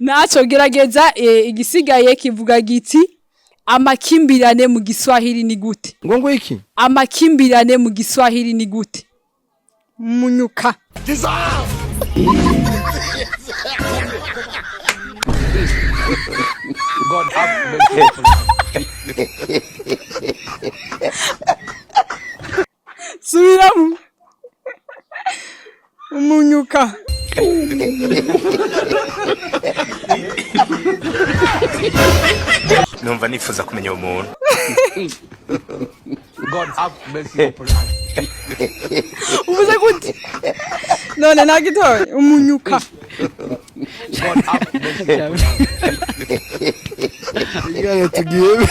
Naco gerageza igisigaye kivuga giti amakimbirane mu Giswahili ni gute? Ngo ngo iki? Amakimbirane mu Giswahili ni gute? Munyuka. God have mercy upon us. Subiramo. Umunyuka. Numva nifuza kumenya uwo muntu. God have mercy upon us. Uvuze gute? None nagitoye umunyuka. God have mercy upon us. Ikiganiro tugiye.